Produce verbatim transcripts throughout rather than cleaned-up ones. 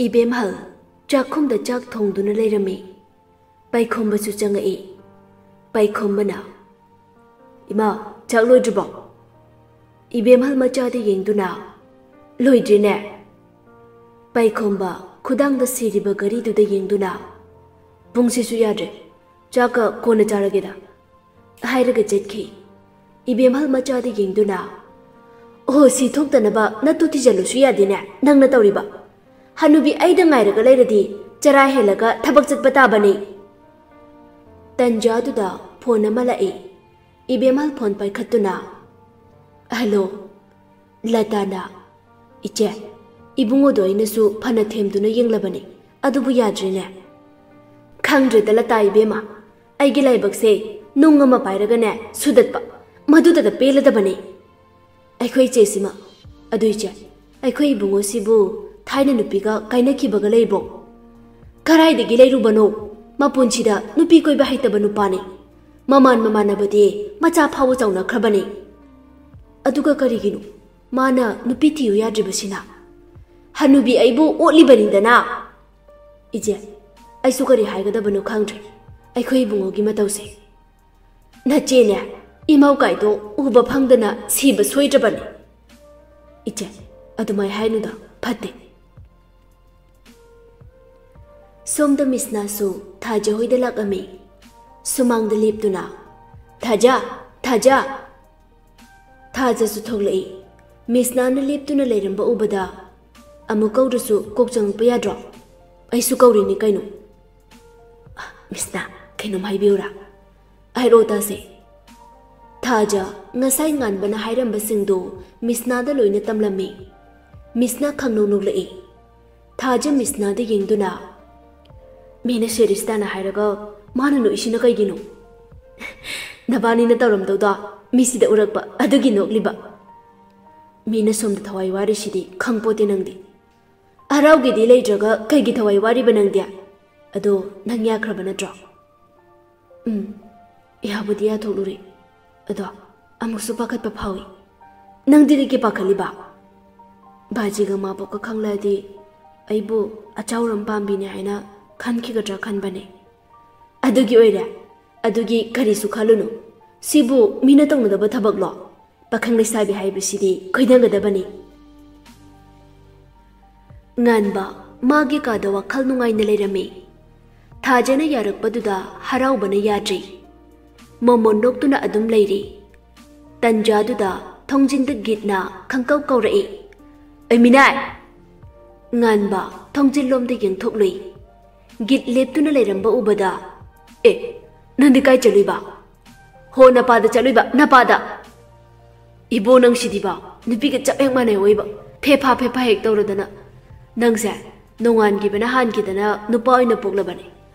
ꯏꯕꯦꯝꯍꯜ ꯆꯥꯛꯈꯨꯝꯗ ꯆꯥꯛ ꯊꯣꯡꯗꯨꯅ ꯂꯩꯔꯝꯃꯤ꯫ ꯄꯥꯏꯈꯣꯝꯕꯁꯨ ꯆꯪꯉꯛꯏ꯫ ꯄꯥꯏꯈꯣꯝꯕꯅ, "ꯏꯃꯥ, ꯆꯥꯛ ꯂꯣꯏꯗ꯭ꯔꯤꯕꯣ?" ꯏꯕꯦꯝꯍꯜ ꯃꯆꯥꯗ ꯌꯦꯡꯗꯨꯅ, "ꯂꯣꯏꯗ꯭ꯔꯤꯅꯦ?" ꯄꯥꯏꯈꯣꯝꯕ ꯈꯨꯗꯥꯡꯗ ꯁꯤꯔꯤꯕ ꯘꯔꯤꯗꯨꯗ ꯌꯦꯡꯗꯨꯅ, "ꯄꯨꯡꯁꯤꯁꯨ ꯌꯥꯗ꯭ꯔꯦ, ꯆꯥꯛꯀ ꯀꯣꯟꯅ ꯆꯥꯔꯒꯦꯗ" ꯍꯥꯏꯔꯒ ꯆꯠꯈꯤ꯫ ꯏꯕꯦꯝꯍꯜ ꯃꯆꯥꯗ ꯌꯦꯡꯗꯨꯅ, "ꯑꯣꯍꯣ, ꯁꯤ ꯊꯣꯛꯇꯅꯕ ꯅꯠꯇꯨ ꯊꯤꯖꯜꯂꯨꯁꯨ ꯌꯥꯗꯦꯅꯦ ꯅꯪꯅ ꯇꯧꯔꯤꯕ꯫ ꯍꯅꯨꯕꯤ ꯑꯩꯗ ꯉꯥꯏꯔꯒ ꯂꯩꯔꯗꯤ ꯆꯔꯥ ꯍꯦꯜꯂꯒ ꯊꯕꯛ ꯆꯠꯄ ꯇꯥꯕꯅꯤ"꯫ ꯇꯟꯖꯥꯗꯨꯗ ꯐꯣꯟ ꯑꯃ ꯂꯥꯛꯏ꯫ ꯏꯕꯦꯝꯍꯜ ꯐꯣꯟ ꯄꯥꯏꯈꯠꯇꯨꯅ, "ꯍꯜꯂꯣ"꯫ ꯂꯇꯥꯅ, "ꯏꯆꯦ, ꯏꯕꯨꯡꯉꯣꯗꯣ ꯑꯩꯅꯁꯨ ꯐꯅ ꯊꯦꯝꯗꯨꯅ ꯌꯦꯡꯂꯕꯅꯤ, ꯑꯗꯨꯕꯨ ꯌꯥꯗ꯭ꯔꯦꯅꯦ"꯫ "ꯈꯪꯗ꯭ꯔꯦꯗ ꯂꯇꯥ ꯏꯕꯦꯝꯃ, ꯑꯩꯒꯤ ꯂꯥꯏꯕꯛꯁꯦ ꯅꯨꯡ ꯑꯃ ꯄꯥꯏꯔꯒꯅꯦ ꯁꯨꯗꯠꯄ, ꯃꯗꯨꯗꯇ ꯄꯦꯜꯂꯗꯕꯅꯤ꯫ ꯑꯩꯈꯣꯏ ꯏꯆꯦꯁꯤꯃ, ꯑꯗꯨ ꯏꯆꯦ, ꯑꯩꯈꯣꯏ ꯏꯕꯨꯡꯉꯣꯁꯤꯕꯨ ꯊꯥꯏꯅ ꯅꯨꯄꯤꯒ ꯀꯥꯏꯅꯈꯤꯕꯒ ꯂꯩꯕꯣ? ꯀꯔꯥꯏꯗꯒꯤ ꯂꯩꯔꯨꯕꯅꯣ? ꯃꯄꯨꯟꯁꯤꯗ ꯅꯨꯄꯤ ꯀꯣꯏꯕ ꯍꯩꯇꯕ ꯅꯨꯄꯥꯅꯤ꯫ ꯃꯃꯥꯟ ꯃꯃꯥꯟꯅꯕꯗꯤ ꯃꯆꯥ ꯐꯥꯎꯕ ꯆꯥꯎꯅꯈ꯭ꯔꯕꯅꯤ꯫ ꯑꯗꯨꯒ ꯀꯔꯤꯒꯤꯅꯣ ꯃꯥꯅ ꯅꯨꯄꯤ ꯊꯤꯌꯨ ꯌꯥꯗ꯭ꯔꯤꯕꯁꯤꯅ? ꯍꯅꯨꯕꯤ ꯑꯩꯕꯨ ꯑꯣꯠꯂꯤꯕꯅꯤꯗꯅ"꯫ "ꯏꯆꯦ, ꯑꯩꯁꯨ ꯀꯔꯤ ꯍꯥꯏꯒꯗꯕꯅꯣ ꯈꯪꯗ꯭ꯔꯦ꯫ ꯑꯩꯈꯣꯏ ꯏꯕꯨꯡꯉꯣꯒꯤ ꯃꯇꯧꯁꯦ꯫ ꯅꯆꯦꯅꯦ, ꯏꯃꯧ ꯀꯥꯏꯗꯣ ꯎꯕ ꯐꯪꯗꯅ ꯁꯤꯕ ꯁꯣꯏꯗ꯭ꯔꯕꯅꯤ"꯫ "ꯏꯆꯦ, ꯑꯗꯨꯃꯥꯏ ꯍꯥꯏꯅꯨꯗ, ꯐꯠꯇꯦ"꯫ ꯁꯣꯝꯗ ꯃꯤꯁꯅꯥꯁꯨ ꯊꯥꯖ ꯍꯣꯏꯗ ꯂꯥꯛꯂꯝꯃꯤ꯫ ꯁꯨꯃꯥꯡꯗ ꯂꯦꯞꯇꯨꯅ, "ꯊꯥꯖ! ꯊꯥꯖ!" ꯊꯥꯖꯁꯨ ꯊꯣꯛꯂꯛꯏ꯫ ꯃꯤꯁꯅꯥꯅ ꯂꯦꯞꯇꯨꯅ ꯂꯩꯔꯝꯕ ꯎꯕꯗ, "ꯑꯃꯨꯛ ꯀꯧꯔꯁꯨ ꯀꯣꯛ ꯆꯪꯉꯛꯄ ꯌꯥꯗ꯭ꯔꯣ? ꯑꯩꯁꯨ ꯀꯧꯔꯤꯅꯤ ꯀꯩꯅꯣ"꯫ "ꯃꯤꯁꯅꯥ, ꯀꯩꯅꯣꯝ ꯍꯥꯏꯕꯤꯌꯨꯔꯥ?" "ꯍꯥꯏꯔꯛꯑꯣ ꯇꯥꯁꯦ"꯫ ꯊꯥꯖ ꯉꯁꯥꯏ ꯉꯥꯟꯕꯅ ꯍꯥꯏꯔꯝꯕꯁꯤꯡꯗꯨ ꯃꯤꯁꯅꯥꯗ ꯂꯣꯏꯅ ꯇꯝꯂꯝꯃꯤ꯫ ꯃꯤꯁꯅꯥ ꯈꯪꯅꯧ ꯅꯣꯛꯂꯛꯏ꯫ ꯊꯥꯖ ꯃꯤꯁꯅꯥꯗ ꯌꯦꯡꯗꯨꯅ, "ꯃꯤꯅ ꯁꯦꯔꯤꯁꯇꯥꯅ ꯍꯥꯏꯔꯒ ꯃꯥꯅ ꯅꯣꯛꯏꯁꯤꯅ ꯀꯩꯒꯤꯅꯣ?" "ꯅꯕꯥꯅꯤꯅ ꯇꯧꯔꯝꯗꯧꯗꯣ ꯃꯤꯁꯤꯗ ꯎꯔꯛꯄ ꯑꯗꯨꯒꯤ ꯅꯣꯛꯂꯤꯕ꯫ ꯃꯤꯅ ꯁꯣꯝꯗ ꯊꯋꯥꯏ ꯋꯥꯔꯤꯁꯤꯗꯤ ꯈꯪꯄꯣꯠꯇꯦ ꯅꯪꯗꯤ꯫ ꯍꯔꯥꯎꯒꯦꯗꯤ ꯂꯩꯇ꯭ꯔꯒ ꯀꯩꯒꯤ ꯊꯋꯥꯏ ꯋꯥꯔꯤꯕ ꯅꯪꯗꯤ? ꯑꯗꯣ ꯅꯪ ꯌꯥꯈ꯭ꯔꯕ ꯅꯠꯇ꯭ꯔꯣ?" "ꯎꯝ, ꯌꯥꯕꯨꯗꯤ ꯌꯥꯊꯣꯛꯂꯨꯔꯦ꯫ ꯑꯗꯣ ꯑꯃꯨꯛꯁꯨ ꯄꯥꯈꯠꯄ ꯐꯥꯎꯏ"꯫ "ꯅꯪꯗꯤ ꯀꯩꯒꯤ ꯄꯥꯈꯠꯂꯤꯕ? ꯕꯥꯖꯤꯒ ꯃꯥꯕꯣꯛꯀ ꯈꯪꯂꯛꯑꯗꯤ ꯑꯩꯕꯨ ꯑꯆꯥꯎꯔꯝ ꯄꯥꯝꯕꯤꯅꯤ ꯍꯥꯏꯅ ꯈꯟꯈꯤꯒꯗ꯭ꯔꯥ ꯈꯟꯕꯅꯦ꯫ ꯑꯗꯨꯒꯤ ꯑꯣꯏꯔꯦ? ꯑꯗꯨꯒꯤ ꯀꯔꯤꯁꯨ ꯈꯜꯂꯨꯅꯨ꯫ ꯁꯤꯕꯨ ꯃꯤꯅ ꯇꯧꯅꯗꯕ ꯊꯕꯛꯂꯣ? ꯄꯥꯈꯪ ꯂꯩꯁꯥꯕꯤ ꯍꯥꯏꯕꯁꯤꯗꯤ ꯈꯣꯏꯗꯥꯒꯗꯕꯅꯤ꯫ ꯉꯥꯟꯕ ꯃꯥꯒꯤ ꯀꯥꯗ ꯋꯥꯈꯜ ꯅꯨꯡꯉꯥꯏꯅ ꯂꯩꯔꯝꯃꯤ꯫ ꯊꯥꯖꯅ ꯌꯥꯔꯛꯄꯗꯨꯗ ꯍꯔꯥꯎꯕꯅ ꯌꯥꯗ꯭ꯔꯤ꯫ ꯃꯣꯃꯣꯟ ꯅꯣꯛꯇꯨꯅ ꯑꯗꯨꯝ ꯂꯩꯔꯤ꯫ ꯇꯟꯖꯥꯗꯨꯗ ꯊꯣꯡꯖꯤꯟꯗ ꯒꯤꯠꯅ ꯈꯪꯀꯧ ꯀꯧꯔꯛꯏ, "ꯑꯩ ꯃꯤꯅꯥꯏ!" ꯉꯥꯟꯕ ꯊꯣꯡꯖꯤꯜꯂꯣꯝꯗ ꯌꯦꯡꯊꯣꯛꯂꯨꯏ꯫ ꯒꯤꯠ ꯂꯦꯞꯇꯨꯅ ꯂꯩꯔꯝꯕ ꯎꯕꯗ, "ꯑꯦ, ꯅꯪꯗꯤ ꯀꯥꯏ ꯆꯠꯂꯨꯏꯕ? ꯍꯣ, ꯅꯄꯥꯗ ꯆꯠꯂꯨꯏꯕ, ꯅꯄꯥꯗ!" "ꯏꯕꯣ, ꯅꯪ ꯁꯤꯗꯤꯕ, ꯅꯨꯄꯤꯒ ꯆꯞ ꯍꯦꯛ ꯃꯥꯟꯅꯩ ꯑꯣꯏꯕ, ꯐꯦꯐꯥ ꯐꯦꯐꯥ ꯍꯦꯛ ꯇꯧꯔꯗꯅ꯫ ꯅꯪꯁꯦ ꯅꯣꯡꯉꯥꯟꯈꯤꯕꯅ ꯍꯥꯟꯈꯤꯗꯅ ꯅꯨꯄꯥ ꯑꯣꯏꯅ ꯄꯣꯛꯂꯕꯅꯦ,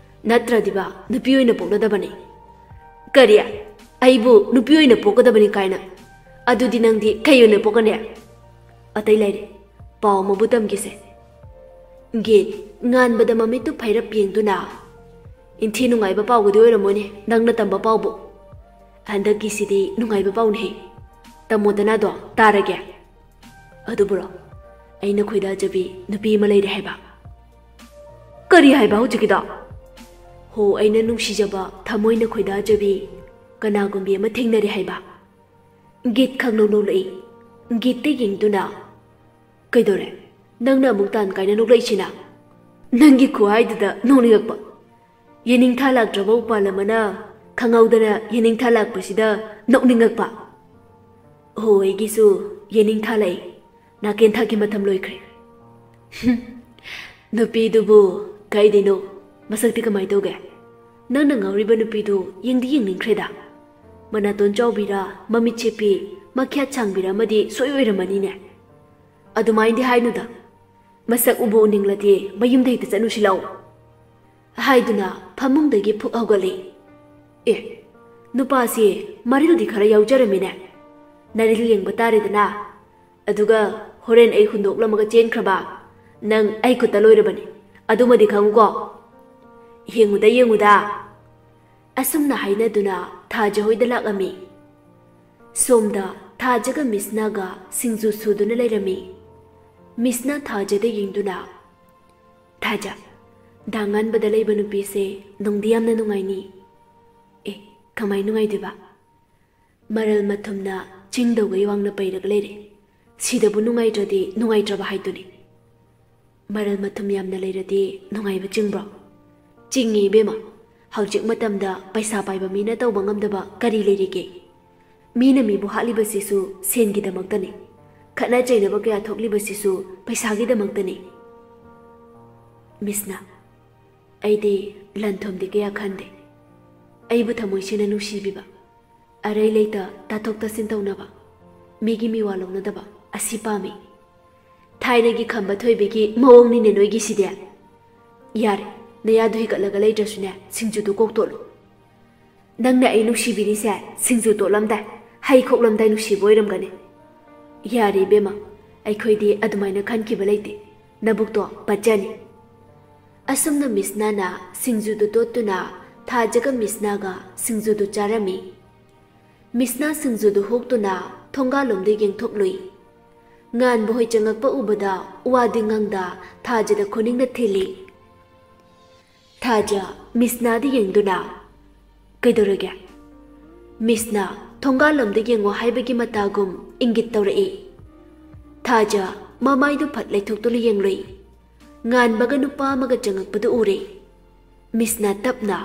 ꯅꯠꯇ꯭ꯔꯗꯤꯕ ꯅꯨꯄꯤ ꯑꯣꯏꯅ ꯄꯣꯛꯂꯗꯕꯅꯦ꯫" "ꯀꯔꯤ? ꯑꯩꯕꯨ ꯅꯨꯄꯤ ꯑꯣꯏꯅ ꯄꯣꯛꯀꯗꯕꯅꯤ ꯀꯥꯏꯅ? ꯑꯗꯨꯗꯤ ꯅꯪꯗꯤ ꯀꯩ ꯑꯣꯏꯅ ꯄꯣꯛꯀꯅꯤ?" "ꯑꯇꯩ ꯂꯩꯔꯦ, ꯄꯥꯎ ꯑꯃꯕꯨ ꯇꯝꯒꯦꯁꯦ꯫" ꯒꯤꯠ ꯉꯥꯟꯕꯗ ꯃꯃꯤꯠꯇꯨ ꯐꯩꯔꯞ ꯌꯦꯡꯗꯨꯅ, "ꯏꯟꯊꯤ ꯅꯨꯡꯉꯥꯏꯕ ꯄꯥꯎꯒꯗꯤ ꯑꯣꯏꯔꯝꯃꯣꯏꯅꯦ ꯅꯪꯅ ꯇꯝꯕ ꯄꯥꯎꯕꯨ꯫ ꯍꯟꯗꯛꯀꯤꯁꯤꯗꯤ ꯅꯨꯡꯉꯥꯏꯕ ꯄꯥꯎꯅꯦꯍꯦ꯫ ꯇꯝꯃꯣꯗꯅꯥꯗꯣ, ꯇꯥꯔꯒꯦ꯫" "ꯑꯗꯨꯕꯨꯔꯣ, ꯑꯩꯅ ꯈꯣꯏꯗꯥꯖꯕꯤ ꯅꯨꯄꯤ ꯑꯃ ꯂꯩꯔꯦ ꯍꯥꯏꯕ꯫" "ꯀꯔꯤ ꯍꯥꯏꯕ ꯍꯧꯖꯤꯛꯀꯤꯗꯣ?" "ꯍꯣ, ꯑꯩꯅ ꯅꯨꯡꯁꯤꯖꯕ, ꯊꯃꯣꯏꯅ ꯈꯣꯏꯗꯥꯖꯕꯤ ꯀꯅꯥꯒꯨꯝꯕꯤ ꯑꯃ ꯊꯦꯡꯅꯔꯦ ꯍꯥꯏꯕ꯫" ꯒꯤꯠ ꯈꯪꯅꯧ ꯅꯣꯛꯂꯛꯏ꯫ ꯒꯤꯠꯇ ꯌꯦꯡꯗꯨꯅ, "ꯀꯩꯗꯧꯔꯦ? ꯅꯪꯅ ꯑꯃꯨꯛ ꯇꯥꯟ ꯀꯥꯏꯅ ꯅꯣꯛꯂꯛꯏꯁꯤꯅ?" "ꯅꯪꯒꯤ ꯈꯨꯍꯥꯏꯗꯨꯗ ꯅꯣꯛꯅꯤꯡꯉꯛꯄ꯫ ꯌꯦꯅꯤꯡꯊꯥ ꯂꯥꯛꯇ꯭ꯔꯕ ꯎꯄꯥꯜ ꯑꯃꯅ ꯈꯪꯍꯧꯗꯅ ꯌꯦꯅꯤꯡꯊꯥ ꯂꯥꯛꯄꯁꯤꯗ ꯅꯣꯛꯅꯤꯡꯉꯛꯄ꯫ ꯍꯣ, ꯑꯩꯒꯤꯁꯨ ꯌꯦꯅꯤꯡꯊꯥ ꯂꯥꯛꯏ꯫ ꯅꯥꯀꯦꯟꯊꯥꯒꯤ ꯃꯇꯝ ꯂꯣꯏꯈ꯭ꯔꯦ꯫" "ꯍꯨꯝ, ꯅꯨꯄꯤꯗꯨꯕꯨ ꯀꯥꯏꯗꯩꯅꯣ? ꯃꯁꯛꯇꯤ ꯀꯃꯥꯏ ꯇꯧꯒꯦ? ꯅꯪꯅ ꯉꯥꯎꯔꯤꯕ ꯅꯨꯄꯤꯗꯨ ꯌꯦꯡꯗꯤ ꯌꯦꯡꯅꯤꯡꯈ꯭ꯔꯦꯗ꯫ ꯃꯅꯥꯇꯣꯟ ꯆꯥꯎꯕꯤꯔ, ꯃꯃꯤꯠ ꯆꯦꯞꯄꯤ, ꯃꯈ꯭ꯌꯥꯠ ꯁꯥꯡꯕꯤꯔ ꯑꯃꯗꯤ ꯁꯣꯏ ꯑꯣꯏꯔꯝꯃꯅꯤꯅꯦ꯫ ꯑꯗꯨꯃꯥꯏꯅꯗꯤ ꯍꯥꯏꯅꯨꯗ꯫ ꯃꯁꯛ ꯎꯕꯨ ꯎꯅꯤꯡꯂꯗꯤ ꯃꯌꯨꯝꯗ ꯍꯦꯛꯇ ꯆꯠꯂꯨꯁꯤ ꯂꯥꯛꯑꯣ꯫" ꯍꯥꯏꯗꯨꯅ ꯐꯃꯨꯡꯗꯒꯤ ꯐꯨꯛ ꯍꯧꯒꯠꯂꯤ꯫ "ꯑꯦ, ꯅꯨꯄꯥꯁꯤ ꯃꯔꯤꯜꯗꯤ ꯈꯔ ꯌꯥꯎꯖꯔꯝꯃꯤꯅꯦ꯫ ꯅꯔꯤꯜ ꯌꯦꯡꯕ ꯇꯥꯔꯦꯗꯅ꯫ ꯑꯗꯨꯒ ꯍꯣꯔꯦꯟ ꯑꯩ ꯍꯨꯟꯗꯣꯛꯂꯝꯃꯒ ꯆꯦꯟꯈ꯭ꯔꯕ ꯅꯪ ꯑꯩ ꯈꯨꯠꯇ ꯂꯣꯏꯔꯕꯅꯤ꯫ ꯑꯗꯨꯃꯗꯤ ꯈꯪꯉꯨꯀꯣ꯫ ꯌꯦꯡꯉꯨꯗ, ꯌꯦꯡꯉꯨꯗ꯫" ꯑꯁꯨꯝꯅ ꯍꯥꯏꯅꯗꯨꯅ ꯊꯥꯖ ꯍꯣꯏꯗ ꯂꯥꯛꯂꯝꯃꯤ꯫ ꯁꯣꯝꯗ ꯊꯥꯖꯒ ꯃꯤꯁꯅꯥꯒ ꯁꯤꯡꯖꯨ ꯁꯨꯗꯨꯅ ꯂꯩꯔꯝꯃꯤ꯫ ꯃꯤꯁꯅꯥ ꯊꯥꯖꯗ ꯌꯦꯡꯗꯨꯅ, ꯑꯖꯥ, ꯗꯥ ꯉꯥꯟꯕꯗ ꯂꯩꯕ ꯅꯨꯄꯤꯁꯦ ꯅꯨꯡꯗꯤ ꯌꯥꯝꯅ ꯅꯨꯡꯉꯥꯏꯅꯤ꯫ ꯑꯦ, ꯀꯃꯥꯏ ꯅꯨꯡꯉꯥꯏꯗꯣꯏꯕ? ꯃꯔꯜ ꯃꯊꯨꯝꯅ ꯆꯤꯡꯗꯧꯒꯩ ꯋꯥꯡꯅ ꯄꯩꯔꯒ ꯂꯩꯔꯦ꯫ ꯁꯤꯗꯕꯨ ꯅꯨꯡꯉꯥꯏꯇ꯭ꯔꯗꯤ ꯅꯨꯡꯉꯥꯏꯇ꯭ꯔꯕ ꯍꯥꯏꯗꯨꯅꯤ꯫ ꯃꯔꯜ ꯃꯊꯨꯝ ꯌꯥꯝꯅ ꯂꯩꯔꯗꯤ ꯅꯨꯡꯉꯥꯏꯕ ꯆꯤꯡꯕ꯭ꯔꯣ? ꯆꯤꯡꯉꯤ ꯏꯕꯦꯝꯃ꯫ ꯍꯧꯖꯤꯛ ꯃꯇꯝꯗ ꯄꯩꯁꯥ ꯄꯥꯏꯕ ꯃꯤꯅ ꯇꯧꯕ ꯉꯝꯗꯕ ꯀꯔꯤ ꯂꯩꯔꯤꯒꯦ? ꯃꯤꯅ ꯃꯤꯕꯨ ꯍꯥꯠꯂꯤꯕꯁꯤꯁꯨ ꯁꯦꯟꯒꯤꯗꯃꯛꯇꯅꯤ꯫ ꯈꯠꯅ ꯆꯩꯅꯕ ꯀꯌꯥ ꯊꯣꯛꯂꯤꯕꯁꯤꯁꯨ ꯄꯩꯁꯥꯒꯤꯗꯃꯛꯇꯅꯤ꯫ ꯃꯤꯁꯅ, ꯑꯩꯗꯤ ꯂꯟ ꯊꯨꯝꯗꯤ ꯀꯌꯥ ꯈꯟꯗꯦ꯫ ꯑꯩꯕꯨ ꯊꯃꯣꯏ ꯁꯦꯡꯅ ꯅꯨꯡꯁꯤꯕꯤꯕ, ꯑꯔꯩ ꯂꯩꯇ ꯇꯥꯊꯣꯛ ꯇꯥꯁꯤꯟ ꯇꯧꯅꯕ, ꯃꯤꯒꯤ ꯃꯤꯋꯥ ꯂꯧꯅꯗꯕ ꯑꯁꯤ ꯄꯥꯝꯃꯤ꯫ ꯊꯥꯏꯅꯒꯤ ꯈꯝꯕ ꯊꯣꯏꯕꯤꯒꯤ ꯃꯑꯣꯡꯅꯤꯅꯦ ꯅꯣꯏꯒꯤꯁꯤꯗꯤ꯫ ꯌꯥꯔꯦ, ꯅꯌꯥꯗꯨ ꯍꯤꯒꯠꯂꯒ ꯂꯩꯇ꯭ꯔꯁꯨꯅꯦ, ꯁꯤꯡꯖꯨꯗꯨ ꯀꯣꯛ ꯇꯣꯠꯂꯨ꯫ ꯅꯪꯅ ꯑꯩ ꯅꯨꯡꯁꯤꯕꯤꯔꯤꯁꯦ ꯁꯤꯡꯖꯨ ꯇꯣꯠꯂꯝꯗꯥꯏ, ꯍꯩ ꯈꯣꯛꯂꯝꯗꯥꯏ ꯅꯨꯡꯁꯤꯕ ꯑꯣꯏꯔꯝꯒꯅꯤ꯫ ꯌꯥꯔꯦ ꯏꯕꯦꯝꯃ, ꯑꯩꯈꯣꯏꯗꯤ ꯑꯗꯨꯃꯥꯏꯅ ꯈꯟꯈꯤꯕ ꯂꯩꯇꯦ꯫ ꯅꯕꯨꯛꯇꯣ ꯄꯠꯆꯅꯤ꯫ ꯑꯁꯨꯝꯅ ꯃꯤꯁꯅꯥꯅ ꯁꯤꯡꯖꯨꯗꯨ ꯇꯣꯠꯇꯨꯅ ꯊꯥꯖꯒ ꯃꯤꯁꯅꯥꯒ ꯁꯤꯡꯖꯨꯗꯨ ꯆꯥꯔꯝꯃꯤ꯫ ꯃꯤꯁꯅꯥ ꯁꯤꯡꯖꯨꯗꯨ ꯍꯨꯛꯇꯨꯅ ꯊꯣꯡꯒꯥꯜꯂꯣꯝꯗ ꯌꯦꯡꯊꯣꯛꯂꯨꯏ꯫ ꯉꯥꯟꯕ ꯍꯣꯏ ꯆꯪꯉꯛꯄ ꯎꯕꯗ ꯋꯥꯗꯤ ꯉꯥꯡꯗ ꯊꯥꯖꯗ ꯈꯨꯅꯤꯡꯅ ꯊꯤꯜꯂꯤ꯫ ꯊꯥꯖ ꯃꯤꯁꯅꯥꯗ ꯌꯦꯡꯗꯨꯅ, "ꯀꯩꯗꯧꯔꯒꯦ?" ꯃꯤꯁꯅ ꯊꯣꯡꯒꯥꯜꯂꯣꯝꯗ ꯌꯦꯡꯉꯣ ꯍꯥꯏꯕꯒꯤ ꯃꯇꯥꯒꯨꯝ ꯏꯪꯒꯤꯠ ꯇꯧꯔꯛꯏ꯫ ꯊꯥꯖ ꯃꯃꯥꯏꯗꯨ ꯐꯠ ꯂꯩꯊꯣꯛꯇꯨꯅ ꯌꯦꯡꯂꯨꯏ꯫ ꯉꯥꯟꯕꯒ ꯅꯨꯄꯥ ꯑꯃꯒ ꯆꯪꯉꯛꯄꯗꯨ ꯎꯔꯦ꯫ ꯃꯤꯁꯅ ꯇꯞꯅ,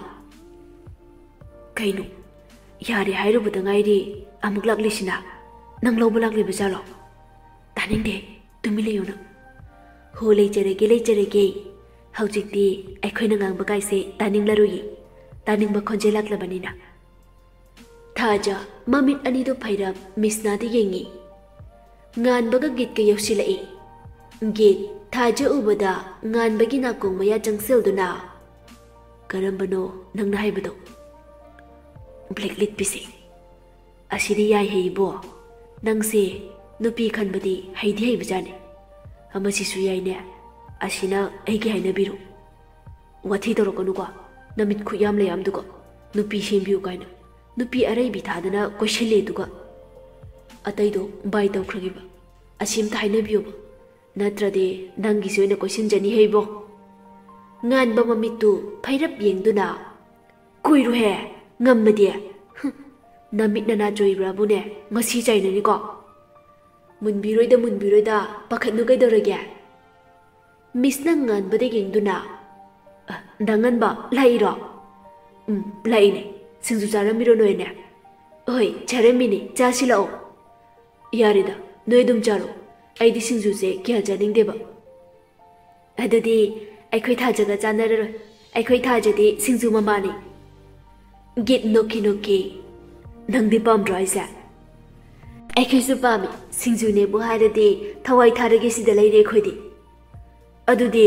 "ꯀꯩꯅꯣ? ꯌꯥꯔꯦ ꯍꯥꯏꯔꯨꯕꯗ ꯉꯥꯏꯔꯤ ꯑꯃꯨꯛ ꯂꯥꯛꯂꯤꯁꯤꯅ꯫ ꯅꯪ ꯂꯧꯕ ꯂꯥꯛꯂꯤꯕ ꯖꯥꯠꯂꯣ? ꯇꯥꯅꯤꯡꯗꯦ, ꯇꯨꯃꯤꯟ ꯂꯩꯌꯨ ꯅꯪ꯫" "ꯍꯣ, ꯂꯩꯖꯔꯒꯦ, ꯂꯩꯖꯔꯒꯦ꯫ ꯍꯧꯖꯤꯛꯇꯤ ꯑꯩꯈꯣꯏꯅ ꯉꯥꯡꯕ ꯀꯥꯏꯁꯦ ꯇꯥꯅꯤꯡꯂꯔꯣꯏꯌꯦ, ꯇꯥꯅꯤꯡꯕ ꯈꯣꯟꯖꯦꯜ ꯂꯥꯛꯂꯕꯅꯤꯅ꯫" ꯊꯥꯖ ꯃꯃꯤꯠ ꯑꯅꯤꯗꯨ ꯐꯩꯔꯞ ꯃꯤꯁꯅꯥꯗ ꯌꯦꯡꯉꯤ꯫ ꯉꯥꯟꯕꯒ ꯒꯤꯠꯀ ꯌꯧꯁꯤꯜꯂꯛꯏ꯫ ꯒꯤꯠ ꯊꯥꯖ ꯎꯕꯗ ꯉꯥꯟꯕꯒꯤ ꯅꯥꯀꯣꯡ ꯃꯌꯥ ꯆꯪꯁꯤꯜꯗꯨꯅ, "ꯀꯔꯝꯕꯅꯣ ꯅꯪꯅ ꯍꯥꯏꯕꯗꯣ?" "ꯕ꯭ꯂꯦꯛ ꯂꯤꯠꯄꯤꯁꯦ꯫" "ꯑꯁꯤꯗꯤ ꯌꯥꯏꯍꯦ ꯏꯕꯣ, ꯅꯪꯁꯦ ꯅꯨꯄꯤ ꯈꯟꯕꯗꯤ ꯍꯩꯗꯤ ꯍꯩꯕꯖꯥꯠꯅꯤ꯫ ꯑꯃꯁꯤꯁꯨ ꯌꯥꯏꯅꯦ, ꯑꯁꯤꯅ ꯑꯩꯒꯤ ꯍꯥꯏꯅꯕꯤꯔꯣ꯫" "ꯋꯥꯊꯤ ꯇꯧꯔꯛꯀꯅꯨꯀꯣ, ꯅꯃꯤꯠ ꯈꯨꯠ ꯌꯥꯝ ꯂꯩ ꯌꯥꯝꯗꯨꯒ, ꯅꯨꯄꯤ ꯁꯦꯝꯕꯤꯌꯨ ꯀꯥꯏꯅ꯫ ꯅꯨꯄꯤ ꯑꯔꯩꯕꯤ ꯊꯥꯗꯅ ꯀꯣꯏꯁꯤꯜꯂꯦ ꯑꯗꯨꯒ꯫" "ꯑꯇꯩꯗꯣ ꯕꯥꯏ ꯇꯧꯈ꯭ꯔꯒꯦꯕ, ꯑꯁꯤ ꯑꯝꯇ ꯍꯥꯏꯅꯕꯤꯌꯣꯕ, ꯅꯠꯇ꯭ꯔꯗꯤ ꯅꯪꯒꯤꯁꯤ ꯑꯣꯏꯅ ꯀꯣꯏꯁꯤꯟꯖꯅꯤ ꯍꯩꯕꯣ꯫" ꯉꯥꯟꯕ ꯃꯃꯤꯠꯇꯨ ꯐꯩꯔꯞ ꯌꯦꯡꯗꯨꯅ, "ꯀꯨꯏꯔꯨꯍꯦ, ꯉꯝꯃꯗꯤ꯫ ꯍꯨꯝ, ꯅꯃꯤꯠ ꯅꯅꯥ ꯆꯣꯏꯕ꯭ꯔꯥꯕꯨꯅꯦ, ꯉꯁꯤ ꯆꯥꯏꯅꯅꯤꯀꯣ꯫ ꯃꯨꯟꯕꯤꯔꯣꯏꯗ, ꯃꯨꯟꯕꯤꯔꯣꯏꯗ, ꯄꯥꯈꯠꯅꯨ ꯀꯩꯗꯧꯔꯒꯦ?" ꯃꯤꯁꯅ ꯉꯥꯟꯕꯗ ꯌꯦꯡꯗꯨꯅ, "ꯑ, ꯗꯥ ꯉꯥꯟꯕ, ꯂꯥꯛꯏꯔꯣ?" "ꯎꯝ, ꯂꯥꯛꯏꯅꯦ꯫ ꯁꯤꯡꯖꯨ ꯆꯥꯔꯝꯃꯤꯔꯣ ꯅꯣꯏꯅꯦ?" "ꯍꯣꯏ, ꯆꯥꯔꯝꯃꯤꯅꯦ, ꯆꯥꯁꯤ ꯂꯥꯛꯑꯣ꯫" "ꯌꯥꯔꯦꯗ, ꯅꯣꯏ ꯑꯗꯨꯝ ꯆꯥꯔꯣ꯫ ꯑꯩꯗꯤ ꯁꯤꯡꯖꯨꯁꯦ ꯀꯌꯥ ꯆꯥꯅꯤꯡꯗꯦꯕ꯫" "ꯑꯗꯨꯗꯤ ꯑꯩꯈꯣꯏ ꯊꯥꯖꯒ ꯆꯥꯟꯅꯔꯔꯣꯏ꯫ ꯑꯩꯈꯣꯏ ꯊꯥꯖꯗꯤ ꯁꯤꯡꯖꯨ ꯃꯃꯥꯅꯤ꯫" ꯒꯤꯠ ꯅꯣꯛꯈꯤ ꯅꯣꯛꯈꯤ꯫ "ꯅꯪꯗꯤ ꯄꯥꯝꯗ꯭ꯔꯣ ꯍꯥꯏꯁꯦ?" "ꯑꯩꯈꯣꯏꯁꯨ ꯄꯥꯝꯃꯤ꯫ ꯁꯤꯡꯖꯨꯅꯦꯕꯨ ꯍꯥꯏꯔꯗꯤ ꯊꯋꯥꯏ ꯊꯥꯔꯒꯦ ꯁꯤꯗ ꯂꯩꯔꯦ ꯑꯩꯈꯣꯏꯗꯤ꯫" "ꯑꯗꯨꯗꯤ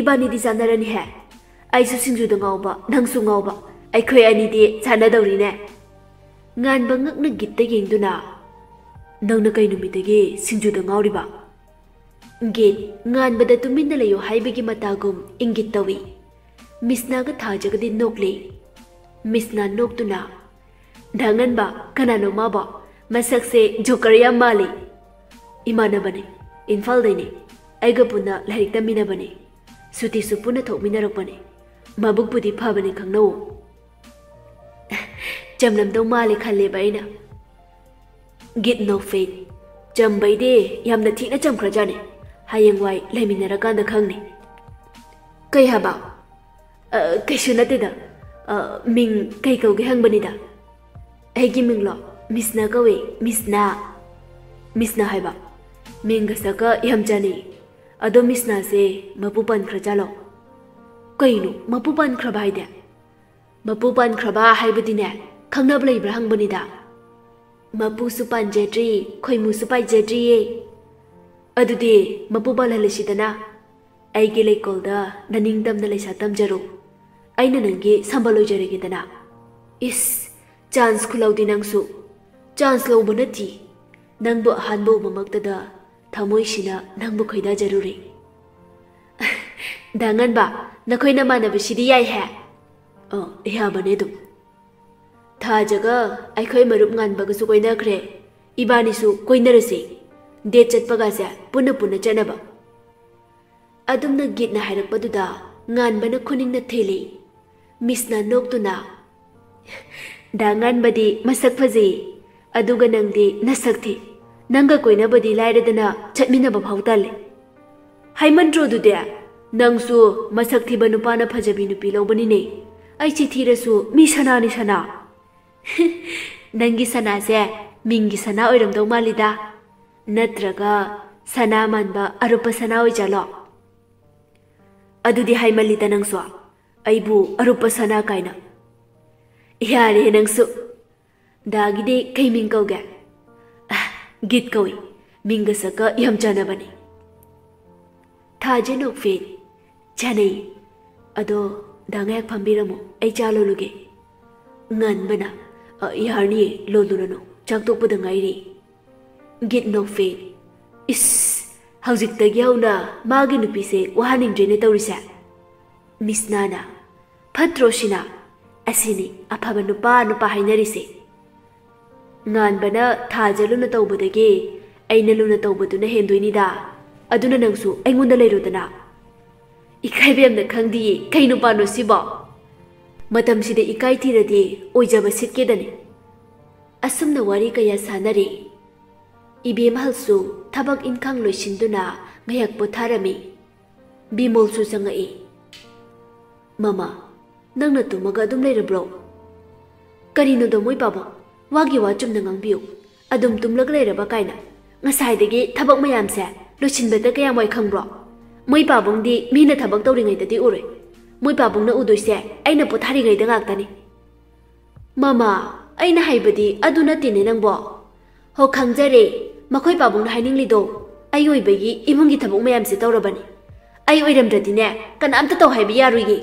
ꯏꯕꯥꯅꯤꯗꯤ ꯆꯥꯟꯅꯔꯅꯤꯍꯦ꯫ ꯑꯩꯁꯨ ꯁꯤꯡꯖꯨꯗ ꯉꯥꯎꯕ, ꯅꯪꯁꯨ ꯉꯥꯎꯕ꯫ ꯑꯩꯈꯣꯏ ꯑꯅꯤꯗꯤ ꯆꯥꯟꯅꯗꯧꯔꯤꯅꯦ꯫" ꯉꯥꯟꯕ ꯉꯛꯅ ꯒꯤꯠꯇ ꯌꯦꯡꯗꯨꯅ, "ꯅꯪꯅ ꯀꯩ ꯅꯨꯃꯤꯠꯇꯒꯤ ꯁꯤꯡꯖꯨꯗ ꯉꯥꯎꯔꯤꯕ?" ꯒꯤꯠ ꯉꯥꯟꯕꯗ ꯇꯨꯃꯤꯟꯅ ꯂꯩꯌꯨ ꯍꯥꯏꯕꯒꯤ ꯃꯇꯥꯒꯨꯝ ꯏꯪꯒꯤꯠ ꯇꯧꯏ꯫ ꯃꯤꯁꯅꯥꯒ ꯊꯥꯖꯒꯗꯤ ꯅꯣꯛꯂꯤ꯫ ꯃꯤꯁꯅꯥ ꯅꯣꯛꯇꯨꯅ, "ꯗꯥ ꯉꯥꯟꯕ, ꯀꯅꯥꯅꯣ ꯃꯥꯕꯣ? ꯃꯁꯛꯁꯦ ꯖꯣꯀꯔ ꯌꯥꯝ ꯃꯥꯜꯂꯤ꯫" "ꯏꯃꯥꯟꯅꯕꯅꯤ, ꯏꯝꯐꯥꯜꯗꯩꯅꯤ꯫ ꯑꯩꯒ ꯄꯨꯟꯅ ꯂꯥꯏꯔꯤꯛ ꯇꯝꯃꯤꯟꯅꯕꯅꯤ꯫ ꯁꯨꯇꯤꯁꯨ ꯄꯨꯟꯅ ꯊꯣꯛꯃꯤꯟꯅꯔꯛꯄꯅꯤ꯫ ꯃꯕꯨꯛꯄꯨꯗꯤ ꯐꯕꯅꯤ, ꯈꯪꯅꯧ꯫" "ꯆꯝꯂꯝꯗꯧ ꯃꯥꯜꯂꯦ ꯈꯜꯂꯦꯕ ꯑꯩꯅ꯫" ꯒꯤꯠ ꯅꯣꯛꯐꯦꯠ꯫ "ꯆꯝꯕꯩꯗꯤ ꯌꯥꯝꯅ ꯊꯤꯅ ꯆꯝꯈ꯭ꯔꯖꯥꯠꯅꯤ꯫ ꯍꯌꯦꯡꯋꯥꯏ ꯂꯩꯃꯤꯟꯅꯔꯀꯥꯟꯗ ꯈꯪꯅꯤ꯫" "ꯀꯩ ꯍꯥꯏꯕ?" "ꯑ, ꯀꯩꯁꯨ ꯅꯠꯇꯦꯗ꯫ ꯑ, ꯃꯤꯡ ꯀꯩ ꯀꯧꯒꯦ ꯍꯪꯕꯅꯤꯗ꯫" "ꯑꯩꯒꯤ ꯃꯤꯡꯂꯣ? ꯃꯤꯁꯅꯥ ꯀꯧꯏ, ꯃꯤꯁꯅꯥ꯫" "ꯃꯤꯁꯅꯥ ꯍꯥꯏꯕ? ꯃꯤꯡꯒ ꯁꯛꯀ ꯌꯥꯝ ꯆꯥꯟꯅꯩ꯫ ꯑꯗꯣ ꯃꯤꯁꯅꯥꯁꯦ ꯃꯄꯨ ꯄꯥꯟꯈ꯭ꯔꯖꯥꯠꯂꯣ?" "ꯀꯩꯅꯣ ꯃꯄꯨ ꯄꯥꯟꯈ꯭ꯔꯕ ꯍꯥꯏꯗꯤ?" "ꯃꯄꯨ ꯄꯥꯟꯈ꯭ꯔꯕ ꯍꯥꯏꯕꯗꯤꯅꯦ, ꯈꯪꯅꯕ ꯂꯩꯕ꯭ꯔꯥ ꯍꯪꯕꯅꯤꯗ꯫" "ꯃꯄꯨꯁꯨ ꯄꯥꯟꯖꯗ꯭ꯔꯤ, ꯈꯣꯏꯃꯨꯁꯨ ꯄꯥꯏꯖꯗ꯭ꯔꯤꯌꯦ꯫" "ꯑꯗꯨꯗꯤ ꯃꯄꯨ ꯄꯥꯜꯍꯜꯂꯁꯤꯗꯅ꯫ ꯑꯩꯒꯤ ꯂꯩꯀꯣꯜꯗ ꯅꯅꯤꯡꯇꯝꯅ ꯂꯩꯁꯥ ꯇꯝꯖꯔꯣ꯫ ꯑꯩꯅ ꯅꯪꯒꯤ ꯁꯝꯕꯜ ꯑꯣꯏꯖꯔꯒꯦꯗꯅ꯫" "ꯏꯁ, ꯆꯥꯟꯁ ꯈꯨꯂꯧꯗꯤ ꯅꯪꯁꯨ!" "ꯆꯥꯟꯁ ꯂꯧꯕ ꯅꯠꯇꯤ꯫ ꯅꯪꯕꯨ ꯑꯍꯥꯟꯕ ꯎꯕꯃꯛꯇꯗ ꯊꯃꯣꯏꯁꯤꯅ ꯅꯪꯕꯨ ꯈꯣꯏꯗꯥꯖꯔꯨꯔꯦ꯫" "ꯗꯥ ꯉꯥꯟꯕ, ꯅꯈꯣꯏ ꯅꯃꯥꯟꯅꯕꯁꯤꯗꯤ ꯌꯥꯏꯍꯦ꯫" "ꯑ, ꯌꯥꯕꯅꯦ ꯑꯗꯨꯝ꯫ ꯊꯥꯖꯒ ꯑꯩꯈꯣꯏ ꯃꯔꯨꯞ ꯉꯥꯟꯕꯒꯁꯨ ꯀꯣꯏꯅꯈ꯭ꯔꯦ꯫ ꯏꯕꯥꯅꯤꯁꯨ ꯀꯣꯏꯅꯔꯁꯤ꯫ ꯗꯦꯠ ꯆꯠꯄꯒꯁꯦ ꯄꯨꯟꯅ ꯄꯨꯟꯅ ꯆꯠꯅꯕ꯫" ꯑꯗꯨꯝꯅ ꯒꯤꯠꯅ ꯍꯥꯏꯔꯛꯄꯗꯨꯗ ꯉꯥꯟꯕꯅ ꯈꯨꯅꯤꯡꯅ ꯊꯤꯜꯂꯤ꯫ ꯃꯤꯁꯅ ꯅꯣꯛꯇꯨꯅ, "ꯗꯥ ꯉꯥꯟꯕꯗꯤ ꯃꯁꯛ ꯐꯖꯩ, ꯑꯗꯨꯒ ꯅꯪꯗꯤ ꯅꯁꯛ ꯊꯤ꯫ ꯅꯪꯒ ꯀꯣꯏꯅꯕꯗꯤ ꯂꯥꯏꯔꯗꯅ ꯆꯠꯃꯤꯟꯅꯕ ꯐꯥꯎ ꯇꯜꯂꯦ꯫" "ꯍꯥꯏꯃꯟꯗ꯭ꯔꯣ ꯑꯗꯨꯗꯤ? ꯅꯪꯁꯨ ꯃꯁꯛ ꯊꯤꯕ ꯅꯨꯄꯥꯅ ꯐꯖꯕꯤ ꯅꯨꯄꯤ ꯂꯧꯕꯅꯤꯅꯦ꯫ ꯑꯩꯁꯦ ꯊꯤꯔꯁꯨ ꯃꯤ ꯁꯅꯥꯅꯤ ꯁꯅꯥ꯫" "ꯅꯪꯒꯤ ꯁꯅꯥꯁꯦ ꯃꯤꯡꯒꯤ ꯁꯅꯥ ꯑꯣꯏꯔꯝꯗꯧ ꯃꯥꯜꯂꯤꯗ꯫ ꯅꯠꯇ꯭ꯔꯒ ꯁꯅꯥ ꯃꯥꯟꯕ ꯑꯔꯨꯞꯄ ꯁꯅꯥ ꯑꯣꯏꯖꯥꯠꯂꯣ?" "ꯑꯗꯨꯗꯤ ꯍꯥꯏꯃꯜꯂꯤꯗ ꯅꯪꯁꯨ, ꯑꯩꯕꯨ ꯑꯔꯨꯞꯄ ꯁꯅꯥ ꯀꯥꯏꯅ꯫" "ꯌꯥꯔꯦ ꯅꯪꯁꯨ꯫ ꯗꯥꯒꯤꯗꯤ ꯀꯩ ꯃꯤꯡ ꯀꯧꯒꯦ?" "ꯑ, ꯒꯤꯠ ꯀꯧꯏ꯫ ꯃꯤꯡꯒ ꯁꯛꯀ ꯌꯥꯝ ꯆꯥꯟꯅꯕꯅꯤ꯫" ꯊꯥꯖ ꯅꯣꯛꯐꯦꯠ, "ꯆꯥꯟꯅꯩ꯫ ꯑꯗꯣ ꯗꯥ ꯉꯥꯏꯍꯥꯛ ꯐꯝꯕꯤꯔꯝꯃꯣ, ꯑꯩ ꯆꯥ ꯂꯣꯜꯂꯨꯒꯦ꯫" ꯉꯥꯟꯕꯅ, "ꯑ, ꯌꯥꯔꯅꯤꯌꯦ, ꯂꯣꯜꯂꯨꯔꯅꯨ, ꯆꯥꯛ ꯇꯣꯛꯄꯗ ꯉꯥꯏꯔꯤ꯫" ꯒꯤꯠ ꯅꯣꯛꯐꯦꯠ, "ꯏꯁ, ꯍꯧꯖꯤꯛꯇꯒꯤ ꯍꯧꯅ ꯃꯥꯒꯤ ꯅꯨꯄꯤꯁꯦ ꯋꯥꯍꯟꯅꯤꯡꯗ꯭ꯔꯦꯅꯦ ꯇꯧꯔꯤꯁꯦ꯫" ꯃꯤꯁꯅꯥꯅ, "ꯐꯠꯇ꯭ꯔꯣ ꯁꯤꯅ? ꯑꯁꯤꯅꯤ ꯑꯐꯕ ꯅꯨꯄꯥ ꯅꯨꯄꯥ ꯍꯥꯏꯅꯔꯤꯁꯦ꯫ ꯉꯥꯟꯕꯅ ꯊꯥꯖ ꯂꯨꯅ ꯇꯧꯕꯗꯒꯤ ꯑꯩꯅ ꯂꯨꯅ ꯇꯧꯕꯗꯨꯅ ꯍꯦꯟꯗꯣꯏꯅꯤꯗ꯫ ꯑꯗꯨꯅ ꯅꯪꯁꯨ ꯑꯩꯉꯣꯟꯗ ꯂꯩꯔꯣꯗꯅ꯫" "ꯏꯀꯥꯏꯕ ꯌꯥꯝꯅ ꯈꯪꯗꯤꯌꯦ, ꯀꯩ ꯅꯨꯄꯥꯅꯣ ꯁꯤꯕꯣ? ꯃꯇꯝꯁꯤꯗ ꯏꯀꯥꯏ ꯊꯤꯔꯗꯤ ꯑꯣꯏꯖꯕ ꯁꯤꯠꯀꯦꯗꯅꯤ꯫" ꯑꯁꯨꯝꯅ ꯋꯥꯔꯤ ꯀꯌꯥ ꯁꯥꯟꯅꯔꯦ꯫ ꯏꯕꯦꯝꯍꯜꯁꯨ ꯊꯕꯛ ꯏꯟꯈꯥꯡ ꯂꯣꯏꯁꯤꯟꯗꯨꯅ ꯉꯥꯏꯍꯥꯛ ꯄꯣꯊꯥꯔꯝꯃꯤ꯫ ꯕꯤꯃꯣꯜꯁꯨ ꯆꯪꯉꯛꯏ꯫ "ꯃꯃꯥ, ꯅꯪꯅ ꯇꯨꯝꯃꯒ ꯑꯗꯨꯝ ꯂꯩꯔꯕ꯭ꯔꯣ?" "ꯀꯔꯤꯅꯣꯗꯣ ꯃꯣꯏ ꯄꯥꯕꯨꯡ? ꯋꯥꯒꯤ ꯋꯥ ꯆꯨꯝꯅ ꯉꯥꯡꯕꯤꯌꯨ꯫ ꯑꯗꯨꯝ ꯇꯨꯝꯂꯒ ꯂꯩꯔꯕ ꯀꯥꯏꯅ꯫ ꯉꯁꯥꯏꯗꯒꯤ ꯊꯕꯛ ꯃꯌꯥꯝꯁꯦ ꯂꯣꯏꯁꯤꯟꯕꯗ ꯀꯌꯥꯝ ꯋꯥꯏ ꯈꯪꯕ꯭ꯔꯣ? ꯃꯣꯏ ꯄꯥꯕꯨꯡꯗꯤ ꯃꯤꯅ ꯊꯕꯛ ꯇꯧꯔꯤꯉꯩꯗꯗꯤ ꯎꯔꯣꯏ꯫ ꯃꯣꯏ ꯄꯥꯕꯨꯡꯅ ꯎꯗꯣꯏꯁꯦ ꯑꯩꯅ ꯄꯣꯊꯥꯔꯤꯉꯩꯗ ꯉꯥꯛꯇꯅꯤ꯫" "ꯃꯃꯥ, ꯑꯩꯅ ꯍꯥꯏꯕꯗꯤ ꯑꯗꯨ ꯅꯠꯇꯦꯅꯦ ꯅꯪꯕꯣ꯫" "ꯍꯣ, ꯈꯪꯖꯔꯦ꯫ ꯃꯈꯣꯏ ꯄꯥꯕꯨꯡꯅ ꯍꯥꯏꯅꯤꯡꯂꯤꯗꯣ ꯑꯩ ꯑꯣꯏꯕꯒꯤ ꯏꯃꯨꯡꯒꯤ ꯊꯕꯛ ꯃꯌꯥꯝꯁꯦ ꯇꯧꯔꯕꯅꯤ꯫ ꯑꯩ ꯑꯣꯏꯔꯝꯗ꯭ꯔꯗꯤꯅꯦ ꯀꯅꯥꯝꯇ ꯇꯧ ꯍꯥꯏꯕ ꯌꯥꯔꯣꯏꯌꯦ꯫"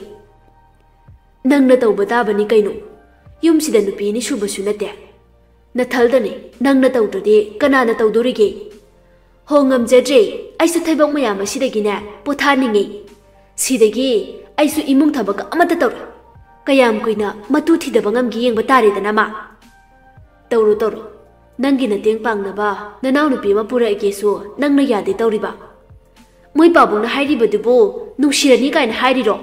"ꯅꯪꯅ ꯇꯧꯕ ꯇꯥꯕꯅꯤ ꯀꯩꯅꯣ꯫ ꯌꯨꯝꯁꯤꯗ ꯅꯨꯄꯤ ꯑꯅꯤ ꯁꯨꯕꯁꯨ ꯅꯠꯇꯦ꯫ ꯅꯊꯜꯗꯅꯤ, ꯅꯪꯅ ꯇꯧꯗ꯭ꯔꯗꯤ ꯀꯅꯥꯅ ꯇꯧꯗꯣꯔꯤꯒꯦ?" "ꯍꯣ, ꯉꯝꯖꯗ꯭ꯔꯦ꯫ ꯑꯩꯁꯨ ꯊꯕꯛ ꯃꯌꯥꯝ ꯑꯁꯤꯗꯒꯤꯅꯦ ꯄꯣꯊꯥꯅꯤꯡꯉꯤ꯫ ꯁꯤꯗꯒꯤ ꯑꯩꯁꯨ ꯏꯃꯨꯡ ꯊꯕꯛ ꯑꯃꯠꯇ ꯇꯧꯔꯣꯏ꯫ ꯀꯌꯥꯝ ꯀꯨꯏꯅ ꯃꯇꯨ ꯊꯤꯗꯕ ꯉꯝꯒꯦ ꯌꯦꯡꯕ ꯇꯥꯔꯦꯗꯅ ꯃꯥ꯫" "ꯇꯧꯔꯣ, ꯇꯧꯔꯣ꯫ ꯅꯪꯒꯤ ꯃꯇꯦꯡ ꯄꯥꯡꯅꯕ ꯅꯅꯥꯎꯅꯨꯄꯤ ꯑꯃ ꯄꯨꯔꯛꯑꯒꯦꯁꯨ ꯅꯪꯅ ꯌꯥꯗꯦ ꯇꯧꯔꯤꯕ꯫" ꯃꯣꯏ ꯄꯥꯕꯨꯡꯅ ꯍꯥꯏꯔꯤꯕꯗꯨꯕꯨ ꯅꯨꯡꯁꯤꯔꯅꯤ ꯀꯥꯏꯅ ꯍꯥꯏꯔꯤꯔꯣ?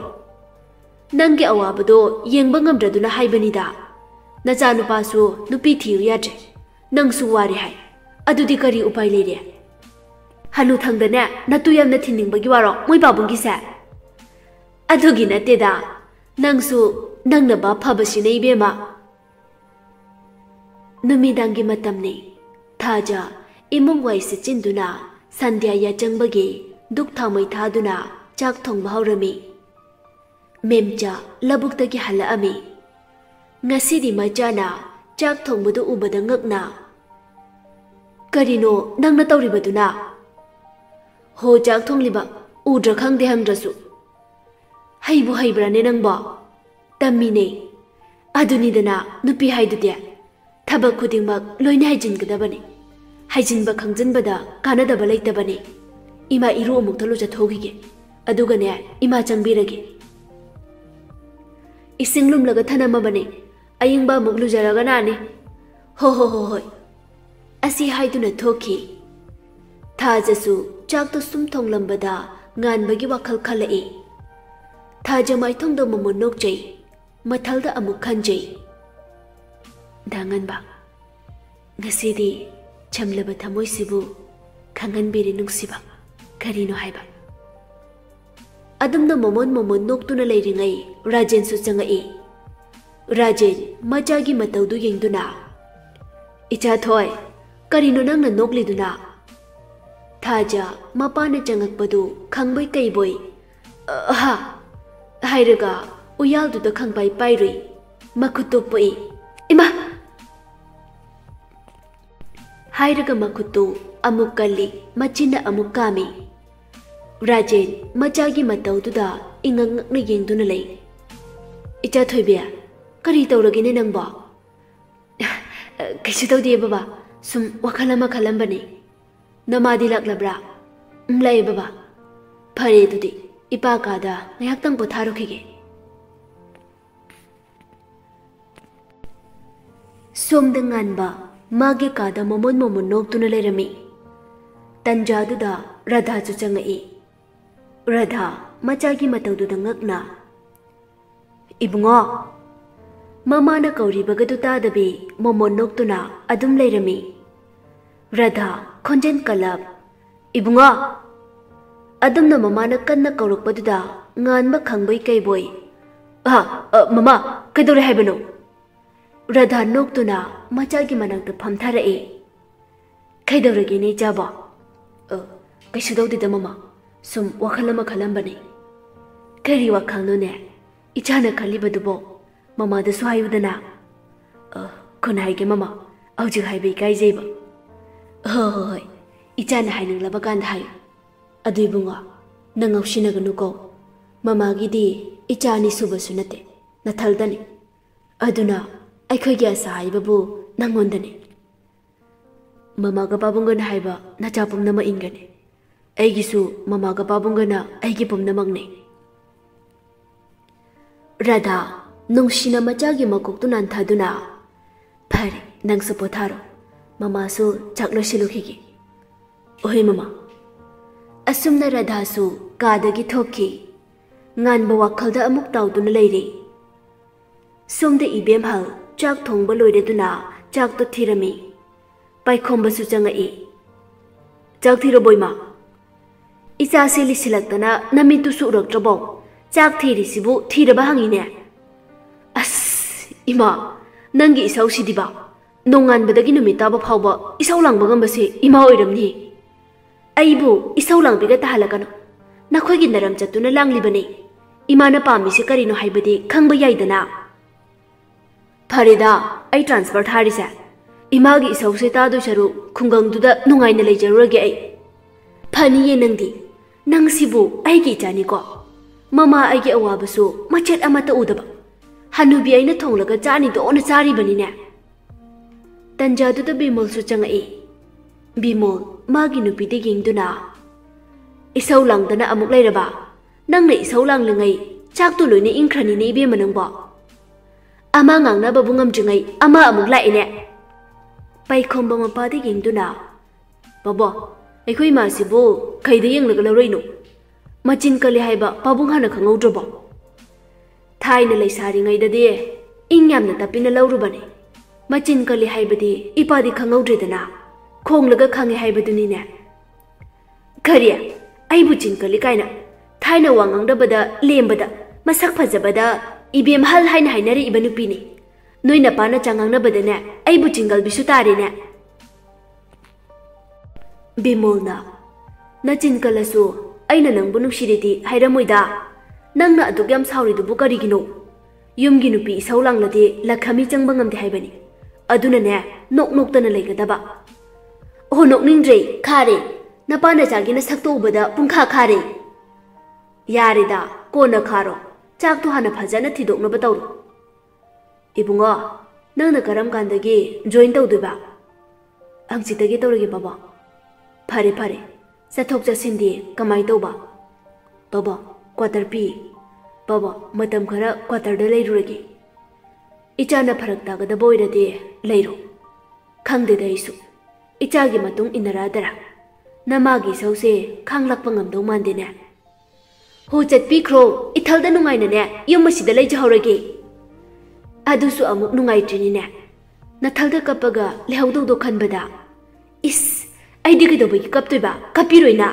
ꯅꯪꯒꯤ ꯑꯋꯥꯕꯗꯣ ꯌꯦꯡꯕ ꯉꯝꯗ꯭ꯔꯗꯨꯅ ꯍꯥꯏꯕꯅꯤꯗ꯫ ꯅꯆꯥꯅꯨꯄꯥꯁꯨ ꯅꯨꯄꯤ ꯊꯤꯌꯨ ꯌꯥꯗ꯭ꯔꯦ, ꯅꯪꯁꯨ ꯋꯥꯔꯦ ꯍꯥꯏ꯫ ꯑꯗꯨꯗꯤ ꯀꯔꯤ ꯎꯄꯥꯏ ꯂꯩꯔꯦ? ꯍꯅꯨꯊꯪꯗꯅꯦ ꯅꯇꯨ ꯌꯥꯝꯅ ꯊꯤꯅꯤꯡꯕꯒꯤ ꯋꯥꯔꯣ ꯃꯣꯏ ꯄꯥꯕꯨꯡꯒꯤꯁꯦ? ꯑꯗꯨꯒꯤ ꯅꯠꯇꯦꯗ, ꯅꯪꯁꯨ ꯅꯪꯅ ꯚꯥꯞ ꯐꯕꯁꯤꯅ ꯏꯕꯦꯝꯃ꯫ ꯅꯨꯃꯤꯗꯥꯡꯒꯤ ꯃꯇꯝꯅꯤ꯫ ꯊꯥꯖ ꯏꯃꯨꯡ ꯋꯥꯏ ꯁꯤꯠꯆꯤꯟꯗꯨꯅ ꯁꯟꯙ꯭ꯌꯥ ꯌꯥꯆꯪꯕꯒꯤ ꯙꯨꯛ ꯊꯥꯎꯃꯩ ꯊꯥꯗꯨꯅ ꯆꯥꯛ ꯊꯣꯡꯕ ꯍꯧꯔꯝꯃꯤ꯫ ꯃꯦꯝꯆꯥ ꯂꯧꯕꯨꯛꯇꯒꯤ ꯍꯜꯂꯛꯑꯝꯃꯤ꯫ ꯉꯁꯤꯗꯤ ꯃꯆꯥꯅ ꯆꯥꯛ ꯊꯣꯡꯕꯗꯨ ꯎꯕꯗ ꯉꯛꯅ, "ꯀꯔꯤꯅꯣ ꯅꯪꯅ ꯇꯧꯔꯤꯕꯗꯨꯅ?" "ꯍꯣ, ꯆꯥꯛ ꯊꯣꯡꯂꯤꯕ ꯎꯗ꯭ꯔꯥ ꯈꯪꯗꯦ ꯍꯪꯗ꯭ꯔꯁꯨ꯫ ꯍꯩꯕꯨ ꯍꯩꯕ꯭ꯔꯥꯅꯦ ꯅꯪꯕꯣ? ꯇꯝꯃꯤꯅꯦ꯫ ꯑꯗꯨꯅꯤꯗꯅ ꯅꯨꯄꯤ ꯍꯥꯏꯗꯨꯗꯤ꯫ ꯊꯕꯛ ꯈꯨꯗꯤꯡꯃꯛ ꯂꯣꯏꯅ ꯍꯩꯖꯤꯟꯒꯗꯕꯅꯤ꯫ ꯍꯩꯖꯤꯟꯕ ꯈꯪꯖꯤꯟꯕꯗ ꯀꯥꯟꯅꯗꯕ ꯂꯩꯇꯕꯅꯤ꯫ ꯏꯃꯥ ꯏꯔꯨ ꯑꯃꯨꯛꯇ ꯂꯨꯖꯊꯣꯛꯈꯤꯒꯦ꯫ ꯑꯗꯨꯒꯅꯦ ꯏꯃꯥ ꯆꯪꯕꯤꯔꯒꯦ꯫ ꯏꯁꯤꯡ ꯂꯨꯝꯂꯒ ꯊꯅꯝꯃꯕꯅꯤ꯫ ꯑꯏꯪꯕ ꯑꯃꯨꯛ ꯂꯨꯖꯔꯒ ꯅꯥꯅꯤ꯫ ꯍꯣ ꯍꯣ ꯍꯣ ꯍꯣꯏ꯫ ꯑꯁꯤ ꯍꯥꯏꯗꯨꯅ ꯊꯣꯛꯈꯤ꯫ ꯊꯥꯖꯁꯨ ꯆꯥꯛꯇꯨ ꯁꯨꯝ ꯊꯣꯡꯂꯝꯕꯗ ꯉꯥꯟꯕꯒꯤ ꯋꯥꯈꯜ ꯈꯜꯂꯛꯏ꯫ ꯊꯥꯖ ꯃꯥꯏꯊꯣꯡꯗ ꯃꯃꯣꯟ ꯅꯣꯛꯆꯩ꯫ ꯃꯊꯜꯗ ꯑꯃꯨꯛ ꯈꯟꯖꯩ꯫ ꯗꯥ ꯉꯥꯟꯕ, ꯉꯁꯤꯗꯤ ꯆꯝꯂꯕ ꯊꯃꯣꯏꯁꯤꯕꯨ ꯈꯪꯍꯟꯕꯤꯔꯦ ꯅꯨꯡꯁꯤꯕ꯫ ꯀꯔꯤꯅꯣ ꯍꯥꯏꯕ? ꯑꯗꯨꯝꯅ ꯃꯃꯣꯟ ꯃꯃꯣꯟ ꯅꯣꯛꯇꯨꯅ ꯂꯩꯔꯤꯉꯩ ꯔꯥꯖꯦꯟꯁꯨ ꯆꯪꯉꯛꯏ꯫ ꯔꯥꯖꯦꯟ ꯃꯆꯥꯒꯤ ꯃꯇꯧꯗꯨ ꯌꯦꯡꯗꯨꯅ, "ꯏꯆꯥ ꯊꯣꯏ, ꯀꯔꯤꯅꯣ ꯅꯪꯅ ꯅꯣꯛꯂꯤꯗꯨꯅ?" ꯊꯥꯖ ꯃꯄꯥꯅ ꯆꯪꯉꯛꯄꯗꯨ ꯈꯪꯕꯣꯏ ꯀꯩꯕꯣꯏ, "ꯑꯍꯥ" ꯍꯥꯏꯔꯒ ꯎꯌꯥꯜꯗꯨꯗ ꯈꯪꯄꯥꯏ ꯄꯥꯏꯔꯨꯏ꯫ ꯃꯈꯨꯠꯇꯨ ꯄꯣꯛꯏ꯫ "ꯏꯃꯥ!" ꯍꯥꯏꯔꯒ ꯃꯈꯨꯠꯇꯨ ꯑꯃꯨꯛ ꯀꯜꯂꯤ, ꯃꯆꯤꯟꯅ ꯑꯃꯨꯛ ꯀꯥꯝꯃꯤ꯫ ꯔꯥꯖꯦꯟ ꯃꯆꯥꯒꯤ ꯃꯇꯧꯗꯨꯗ ꯏꯉꯛ ꯉꯛꯅ ꯌꯦꯡꯗꯨꯅ ꯂꯩ꯫ "ꯏꯆꯥ ꯊꯣꯏꯕꯤ, ꯀꯔꯤ ꯇꯧꯔꯒꯦꯅꯦ ꯅꯪꯕꯣ?" "ꯀꯩꯁꯨ ꯇꯧꯗꯤꯌꯦ ꯕꯕꯥ, ꯁꯨꯝ ꯋꯥꯈꯜ ꯑꯃ ꯈꯜꯂꯝꯕꯅꯤ꯫ ꯅꯃꯥꯗꯤ ꯂꯥꯛꯂꯕ꯭ꯔꯥ?" "ꯎꯝ, ꯂꯥꯛꯑꯦ ꯕꯕꯥ꯫" "ꯐꯔꯦ ꯑꯗꯨꯗꯤ, ꯏꯄꯥ ꯀꯥꯗ ꯉꯥꯏꯍꯥꯛꯇꯪ ꯄꯣꯊꯥꯔꯨꯈꯤꯒꯦ꯫" ꯁꯣꯝꯗ ꯉꯥꯟꯕ ꯃꯥꯒꯤ ꯀꯥꯗ ꯃꯃꯣꯟ ꯃꯃꯣꯟ ꯅꯣꯛꯇꯨꯅ ꯂꯩꯔꯝꯃꯤ꯫ ꯇꯟꯖꯥꯗꯨꯗ ꯔꯥꯙꯥꯁꯨ ꯆꯪꯉꯛꯏ꯫ ꯔꯥꯙꯥ ꯃꯆꯥꯒꯤ ꯃꯇꯧꯗꯨꯗ ꯉꯛꯅ, "ꯏꯕꯨꯡꯉꯣ!" ꯃꯃꯥꯅ ꯀꯧꯔꯤꯕꯒꯗꯨ ꯇꯥꯗꯕꯤ ꯃꯣꯃꯣꯟ ꯅꯣꯛꯇꯨꯅ ꯑꯗꯨꯝ ꯂꯩꯔꯝꯃꯤ꯫ ꯔꯥꯙꯥ ꯈꯣꯟꯖꯦꯜ ꯀꯜꯂꯞ, "ꯏꯕꯨꯡꯉꯣ!" ꯑꯗꯨꯝꯅ ꯃꯃꯥꯅ ꯀꯟꯅ ꯀꯧꯔꯛꯄꯗꯨꯗ ꯉꯥꯟꯕ ꯈꯪꯕꯣꯏ ꯀꯩꯕꯣꯏ, "ꯑ, ꯑ, ꯃꯃꯥ, ꯀꯩꯗꯧꯔꯦ ꯍꯥꯏꯕꯅꯣ?" ꯔꯥꯙꯥ ꯅꯣꯛꯇꯨꯅ ꯃꯆꯥꯒꯤ ꯃꯅꯥꯛꯇ ꯐꯝꯊꯔꯛꯏ꯫ "ꯀꯩꯗꯧꯔꯒꯦꯅꯦ ꯏꯆꯥꯕꯣ?" "ꯑ, ꯀꯩꯁꯨ ꯇꯧꯗꯦꯗ ꯃꯃꯥ, ꯁꯨꯝ ꯋꯥꯈꯜ ꯑꯃ ꯈꯜꯂꯝꯕꯅꯤ꯫" "ꯀꯔꯤ ꯋꯥꯈꯜꯅꯣꯅꯦ ꯏꯆꯥꯅ ꯈꯜꯂꯤꯕꯗꯨꯕꯣ? ꯃꯃꯥꯗꯁꯨ ꯍꯥꯏꯌꯨꯗꯅ꯫" "ꯑ, ꯀꯣꯟꯅ ꯍꯥꯏꯒꯦ ꯃꯃꯥ, ꯍꯧꯖꯤꯛ ꯍꯥꯏꯕ ꯏꯀꯥꯏꯖꯩꯕ꯫" "ꯍꯣꯏ, ꯍꯣꯏ, ꯍꯣꯏ, ꯏꯆꯥꯅ ꯍꯥꯏꯅꯤꯡꯂꯕ ꯀꯥꯟꯗ ꯍꯥꯏꯌꯨ꯫ ꯑꯗꯨ ꯏꯕꯨꯡꯉꯣ, ꯅꯪ ꯉꯥꯎꯁꯤꯟꯅꯒꯅꯨꯀꯣ꯫ ꯃꯃꯥꯒꯤꯗꯤ ꯏꯆꯥ ꯑꯅꯤ ꯁꯨꯕꯁꯨ ꯅꯠꯇꯦ, ꯅꯊꯜꯗꯅꯤ꯫ ꯑꯗꯨꯅ ꯑꯩꯈꯣꯏꯒꯤ ꯑꯁꯥ ꯍꯥꯏꯕꯕꯨ ꯅꯪꯉꯣꯟꯗꯅꯤ꯫ ꯃꯃꯥꯒ ꯄꯥꯕꯨꯡꯒꯅ ꯍꯥꯏꯕ ꯅꯆꯥ ꯄꯨꯝꯅꯃꯛ ꯏꯟꯒꯅꯤ꯫ ꯑꯩꯒꯤꯁꯨ ꯃꯃꯥꯒ ꯄꯥꯕꯨꯡꯒꯅ ꯑꯩꯒꯤ ꯄꯨꯝꯅꯃꯛꯅꯤ꯫" ꯔꯥꯙꯥ ꯅꯨꯡꯁꯤꯅ ꯃꯆꯥꯒꯤ ꯃꯀꯣꯛꯇꯨ ꯅꯥꯟꯊꯗꯨꯅ, "ꯐꯔꯦ, ꯅꯪꯁꯨ ꯄꯣꯊꯥꯔꯣ꯫ ꯃꯃꯥꯁꯨ ꯆꯥꯛ ꯂꯣꯏꯁꯤꯜꯂꯨꯈꯤꯒꯦ꯫" "ꯑꯣꯍꯣꯏ ꯃꯃꯥ꯫" ꯑꯁꯨꯝꯅ ꯔꯥꯙꯥꯁꯨ ꯀꯥꯗꯒꯤ ꯊꯣꯛꯈꯤ꯫ ꯉꯥꯟꯕ ꯋꯥꯈꯜꯗ ꯑꯃꯨꯛ ꯇꯥꯎꯗꯨꯅ ꯂꯩꯔꯤ꯫ ꯁꯣꯝꯗ ꯏꯕꯦꯝꯍꯜ ꯆꯥꯛ ꯊꯣꯡꯕ ꯂꯣꯏꯔꯗꯨꯅ ꯆꯥꯛꯇꯣ ꯊꯤꯔꯝꯃꯤ꯫ ꯄꯥꯏꯈꯣꯝꯕꯁꯨ ꯆꯪꯉꯛꯏ꯫ "ꯆꯥꯛ ꯊꯤꯔꯕꯣ ꯏꯃꯥ?" "ꯏꯆꯥꯁꯦ ꯂꯤꯁꯤꯜꯂꯛꯇꯅ ꯅꯃꯤꯠꯇꯨꯁꯨ ꯎꯔꯛꯇ꯭ꯔꯕꯣ? ꯆꯥꯛ ꯊꯤꯔꯤꯁꯤꯕꯨ ꯊꯤꯔꯕ ꯍꯪꯉꯤꯅꯦ꯫" "ꯑꯁ ꯏꯃꯥ, ꯅꯪꯒꯤ ꯏꯁꯧꯁꯤꯗꯤꯕ꯫ ꯅꯣꯡꯉꯥꯟꯕꯗꯒꯤ ꯅꯨꯃꯤꯠ ꯇꯥꯕ ꯐꯥꯎꯕ ꯏꯁꯧ ꯂꯥꯡꯕ ꯉꯝꯕꯁꯦ ꯏꯃꯥ ꯑꯣꯏꯔꯝꯅꯤ꯫" "ꯑꯩꯕꯨ ꯏꯁꯧ ꯂꯥꯡꯕꯤꯒ ꯇꯥꯍꯜꯂꯛꯀꯅꯨ꯫ ꯅꯈꯣꯏꯒꯤ ꯅꯔꯝ ꯆꯠꯇꯨꯅ ꯂꯥꯡꯂꯤꯕꯅꯤ꯫ ꯏꯃꯥꯅ ꯄꯥꯝꯃꯤꯁꯤ ꯀꯔꯤꯅꯣ ꯍꯥꯏꯕꯗꯤ ꯈꯪꯕ ꯌꯥꯏꯗꯅ꯫" "ꯐꯔꯦꯗ, ꯑꯩ ꯇ꯭ꯔꯥꯟꯁꯐꯔ ꯊꯥꯔꯤꯁꯦ꯫ ꯏꯃꯥꯒꯤ ꯏꯁꯧꯁꯦ ꯇꯥꯗꯣꯏ ꯁꯔꯨꯛ ꯈꯨꯡꯒꯪꯗꯨꯗ ꯅꯨꯡꯉꯥꯏꯅ ꯂꯩꯖꯔꯨꯔꯒꯦ ꯑꯩ꯫" "ꯐꯅꯤꯌꯦ ꯅꯪꯗꯤ꯫ ꯅꯪꯁꯤꯕꯨ ꯑꯩꯒꯤ ꯏꯆꯥꯅꯤꯀꯣ꯫ ꯃꯃꯥ ꯑꯩꯒꯤ ꯑꯋꯥꯕꯁꯨ ꯃꯆꯦꯠ ꯑꯃꯠꯇ ꯎꯗꯕ꯫ ꯍꯅꯨꯕꯤ ꯑꯩꯅ ꯊꯣꯡꯂꯒ ꯆꯥꯅꯤꯗꯣꯅ ꯆꯥꯔꯤꯕꯅꯤꯅꯦ꯫" ꯇꯟꯖꯥꯗꯨꯗ ꯕꯤꯃꯣꯜꯁꯨ ꯆꯪꯉꯛꯏ꯫ ꯕꯤꯃꯣꯜ ꯃꯥꯒꯤ ꯅꯨꯄꯤꯗ ꯌꯦꯡꯗꯨꯅ, "ꯏꯁꯧ ꯂꯥꯡꯗꯅ ꯑꯃꯨꯛ ꯂꯩꯔꯕ? ꯅꯪꯅ ꯏꯁꯧ ꯂꯥꯡꯂꯤꯉꯩ ꯆꯥꯛꯇꯨ ꯂꯣꯏꯅ ꯏꯪꯈ꯭ꯔꯅꯤꯅꯦ ꯏꯕꯦꯝꯃ ꯅꯪꯕꯣ꯫ ꯑꯃ ꯉꯥꯡꯅꯕꯕꯨ ꯉꯝꯗ꯭ꯔꯤꯉꯩ ꯑꯃ ꯑꯃꯨꯛ ꯂꯥꯛꯏꯅꯦ꯫" ꯄꯥꯏꯈꯣꯝꯕ ꯃꯄꯥꯗ ꯌꯦꯡꯗꯨꯅ, "ꯕꯥꯕꯣ, ꯑꯩꯈꯣꯏ ꯏꯃꯥꯁꯤꯕꯨ ꯀꯩꯗ ꯌꯦꯡꯂꯒ ꯂꯧꯔꯛꯏꯅꯣ? ꯃꯆꯤꯟ ꯀꯜꯂꯤ ꯍꯥꯏꯕ ꯄꯥꯕꯨꯡ ꯍꯥꯟꯅ ꯈꯪꯍꯧꯗ꯭ꯔꯕꯣ? ꯊꯥꯏꯅ ꯂꯩꯁꯥꯔꯤꯉꯩꯗꯗꯤ ꯏꯪ ꯌꯥꯝꯅ ꯇꯞꯄꯤꯅ ꯂꯧꯔꯨꯕꯅꯤ꯫ ꯃꯆꯤꯟ ꯀꯜꯂꯤ ꯍꯥꯏꯕꯗꯤ ꯏꯄꯥꯗꯤ ꯈꯪꯍꯧꯗ꯭ꯔꯦꯗꯅ, ꯈꯣꯡꯂꯒ ꯈꯪꯉꯦ ꯍꯥꯏꯕꯗꯨꯅꯤꯅꯦ꯫ ꯀꯔꯤ? ꯑꯩꯕꯨ ꯆꯤꯟ ꯀꯜꯂꯤ ꯀꯥꯏꯅ? ꯊꯥꯏꯅ ꯋꯥ ꯉꯥꯡꯅꯕꯗ ꯂꯦꯝꯕꯗ, ꯃꯁꯛ ꯐꯖꯕꯗ ꯏꯕꯦꯝꯍꯜ ꯍꯥꯏꯅ ꯍꯥꯏꯅꯔꯛꯏꯕ ꯅꯨꯄꯤꯅꯤ꯫ ꯅꯣꯏ ꯅꯄꯥ ꯅꯆꯥ ꯉꯥꯡꯅꯕꯗꯅꯦ ꯑꯩꯕꯨ ꯆꯤꯟꯒꯜꯕꯤꯁꯨ ꯇꯥꯔꯦꯅꯦ꯫ ꯕꯤꯃꯣꯜꯅ, "ꯅꯆꯤꯟ ꯀꯜꯂꯁꯨ ꯑꯩꯅ ꯅꯪꯕꯨ ꯅꯨꯡꯁꯤꯔꯦꯗꯤ ꯍꯥꯏꯔꯝꯃꯣꯏꯗ꯫ ꯅꯪꯅ ꯑꯗꯨꯛ ꯌꯥꯝ ꯁꯥꯎꯔꯤꯗꯨꯕꯨ ꯀꯔꯤꯒꯤꯅꯣ? ꯌꯨꯝꯒꯤ ꯅꯨꯄꯤ ꯏꯁꯧ ꯂꯥꯡꯂꯗꯤ ꯂꯈꯃꯤ ꯆꯪꯕ ꯉꯝꯗꯦ ꯍꯥꯏꯕꯅꯤ꯫ ꯑꯗꯨꯅꯅꯦ, ꯅꯣꯛ ꯅꯣꯛꯇꯅ ꯂꯩꯒꯗꯕ꯫" "ꯑꯣ, ꯅꯣꯛꯅꯤꯡꯗ꯭ꯔꯦ, ꯈꯥꯔꯦ꯫ ꯅꯄꯥ ꯅꯆꯥꯒꯤ ꯅꯁꯛꯇꯣ ꯎꯕꯗ ꯄꯨꯡꯈꯥ ꯈꯥꯔꯦ꯫" "ꯌꯥꯔꯦꯗ, ꯀꯣꯟꯅ ꯈꯥꯔꯣ꯫ ꯆꯥꯛꯇꯣ ꯍꯥꯟꯅ ꯐꯖꯅ ꯊꯤꯗꯣꯛꯅꯕ ꯇꯧꯔꯣ꯫ ꯏꯕꯨꯡꯉꯣ, ꯅꯪꯅ ꯀꯔꯝ ꯀꯥꯟꯗꯒꯤ ꯖꯣꯏꯟ ꯇꯧꯗꯣꯏꯕ?" "ꯍꯪꯆꯤꯠꯇꯒꯤ ꯇꯧꯔꯒꯦ, ꯕꯕꯥ꯫" "ꯐꯔꯦ, ꯐꯔꯦ꯫ ꯆꯠꯊꯣꯛ ꯆꯠꯁꯤꯟꯗꯤ ꯀꯃꯥꯏ ꯇꯧꯕ?" "ꯕꯕꯥ, ꯀ꯭ꯋꯥꯇꯔ ꯄꯤ꯫" "ꯕꯕꯥ, ꯃꯇꯝ ꯈꯔ ꯀ꯭ꯋꯥꯇꯔꯗ ꯂꯩꯔꯨꯔꯒꯦ꯫" "ꯏꯆꯥꯅ ꯐꯔꯛ ꯇꯥꯒꯗꯕ ꯑꯣꯏꯔꯗꯤ ꯂꯩꯔꯣ꯫" "ꯈꯪꯗꯦꯗ ꯑꯩꯁꯨ꯫ ꯏꯆꯥꯒꯤ ꯃꯇꯨꯡ ꯏꯟꯅꯔꯛꯑꯗꯔꯥ? ꯅꯃꯥꯒꯤ ꯏꯁꯧꯁꯦ ꯈꯥꯡꯂꯛꯄ ꯉꯝꯗꯧ ꯃꯥꯟꯗꯦꯅꯦ꯫" "ꯍꯣ, ꯆꯠꯄꯤꯈ꯭ꯔꯣ꯫ ꯏꯊꯜꯗ ꯅꯨꯡꯉꯥꯏꯅꯅꯦ ꯌꯨꯝ ꯑꯁꯤꯗ ꯂꯩꯖꯍꯧꯔꯒꯦ꯫" "ꯑꯗꯨꯁꯨ ꯑꯃꯨꯛ ꯅꯨꯡꯉꯥꯏꯇ꯭ꯔꯤꯅꯤꯅꯦ, ꯅꯊꯜꯗ ꯀꯞꯄꯒ ꯂꯩꯍꯧꯗꯧꯗꯣ ꯈꯟꯕꯗ꯫" "ꯏꯁ, ꯑꯩꯗꯤ ꯀꯩꯗꯧꯕꯒꯤ ꯀꯞꯇꯣꯏꯕ? ꯀꯞꯄꯤꯔꯣꯏꯅ꯫